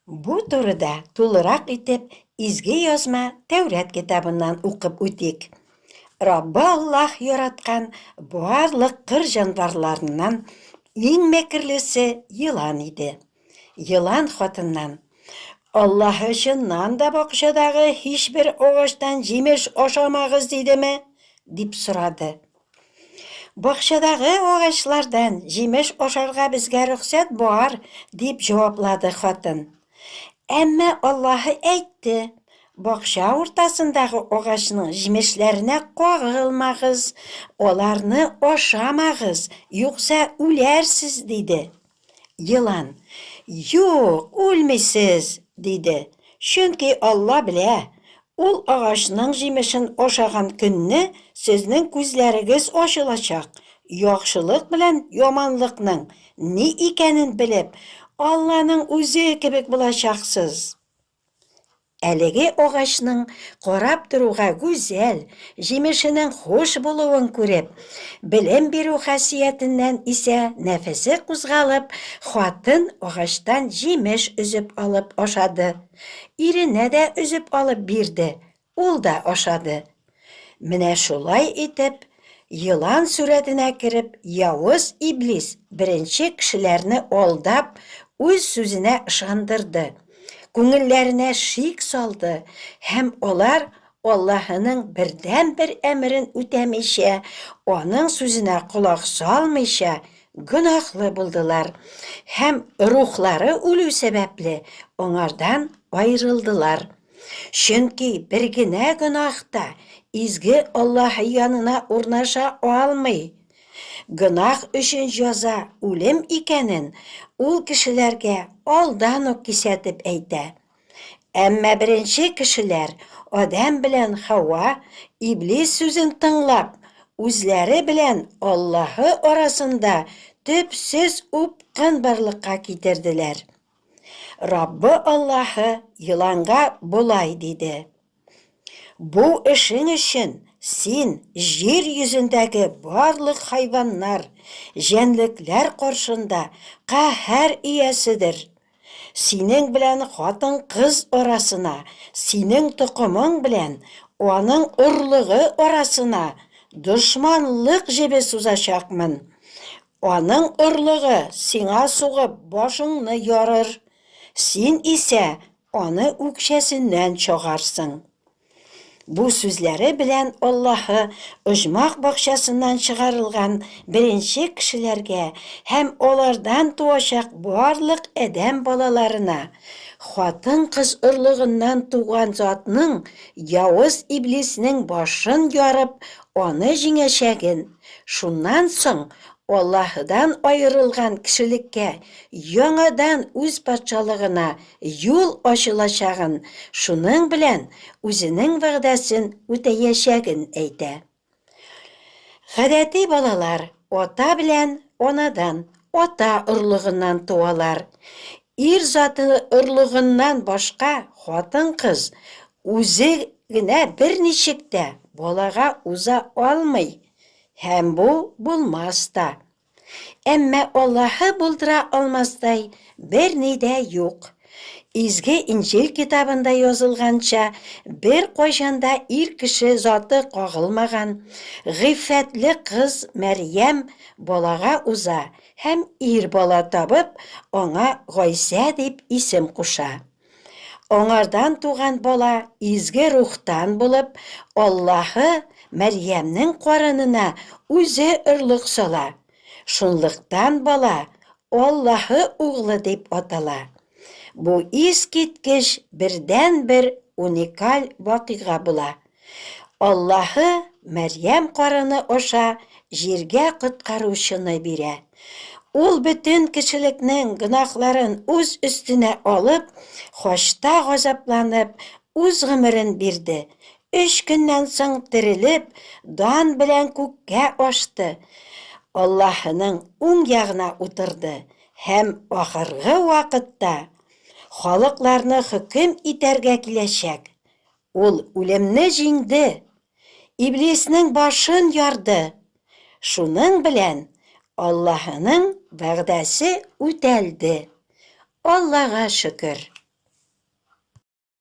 Бу турыда тулырак итеп Изге Язма Тәүрәт китабыннан укып үтик. Раббы Аллаһ яраткан барлык кыр җанварларыннан иң мәкерлесе елан иде. Елан хатыннан, Аллаһы чыннан да бакчадагы һичбер агачтан җимеш ашамагыз дидеме? дип сорады. Бакчадагы агачлардан җимеш ашарга безгә рөхсәт бар, дип җаваплады хатын. Әмма Аллаһы әйтте, Бакча уртасындагы агачның җимешләренә кагылмагыз, аларны ашамагыз, юкса үләрсез, диде. Елан, Юк, үлмисез, диде. Чөнки Алла белә, ул агачның җимешен ашаган көнне сезнең күзләрегез ачылачак, яхшылык белән яманлыкның ни икәнен белеп, Алланың үзе кебек булачаксыз. Әлеге агачның карап торуга гүзәл, җимешенең хуш булуын күреп, белем бирү хасиятеннән исә нәфесе кузгалып, хатын агачтан җимеш өзеп алып ашады. Иренә дә өзеп алып бирде, Ул да ашады. Менә шулай итеп, елан сурәтенә кереп, явыз иблис беренче кешеләрне алдап, үз сүзенә ышандырды, күңелләренә шик салды һәм алар Аллаһының бердәнбер әмерен үтәмичә, аның сүзенә колак салмыйча, гөнаһлы булдылар һәм рухлары үлү сәбәпле аңардан аерылдылар. Чөнки бер генә гөнаһ та изге Аллаһы янына урнаша алмый. Гөнаһ өчен җәза үлем икәнен ул кешеләргә алдан ук кисәтеп әйтә. Әмма беренче кешеләр, Адәм белән Хава, Иблис сүзен тыңлап, үзләре белән Аллаһы арасында төпсез упкын барлыкка китерделәр. Раббы Аллаһы еланга болай диде, Бу эшең өчен син җир йөзендәге барлык хайваннар, җәнлекләр каршында каһәр ияседер. Синең белән хатын-кыз арасына, синең токымың белән аның орлыгы арасына дошманлык җебе сузачакмын. Аның орлыгы сиңа сугып башыңны ярыр, син исә аны үкчәсеннән чагарсың. Бу сүзләре белән Аллаһы оҗмах бакчасыннан чыгарылган беренче кешеләргә һәм алардан туачак барлык адәм балаларына хатын-кыз орлыгыннан туган затның явыз иблиснең башын ярып аны җиңәчәген, Шуннан соң Аллаһыдан аерылган кешелеккә яңадан үз патшалыгына юл ачылачагын, шуның белән үзенең вәгъдәсен үтәячәген әйтә. Гадәти балалар ата белән анадан, ата орлыгыннан туалар. Ир заты орлыгыннан башка хатын-кыз үзе генә берничек тә балага уза алмый һәм бу булмас та. Әмма Аллаһы булдыра алмастай берни дә юк. Изге Инҗил китабында язылганча, беркайчан да ир кеше заты кагылмаган, гыйффәтле кыз Мәрьям балага уза һәм ир бала табып, аңа Гайсә дип исем куша. Аңардан туган бала изге рухтан булып, Аллаһы Мәрьямнең карынына үзе орлык сала. Шунлыктан бала Аллаһы углы дип атала. Бу искиткеч бердәнбер уникаль вакыйга була. Аллаһы Мәрьям карыны аша җиргә Коткаручыны бирә. Ул бөтен кешелекнең гөнаһларын үз өстенә алып, хачта газапланып, үз гомерен бирде. Өч көннән соң терелеп, дан белән күккә ашты, Аллаһының уң ягына утырды һәм ахыргы вакытта халыкларны хөкем итәргә киләчәк. Ул үлемне җиңде, Иблиснең башын ярды. Шуның белән Аллаһының вәгъдәсе үтәлде. Аллага шөкер!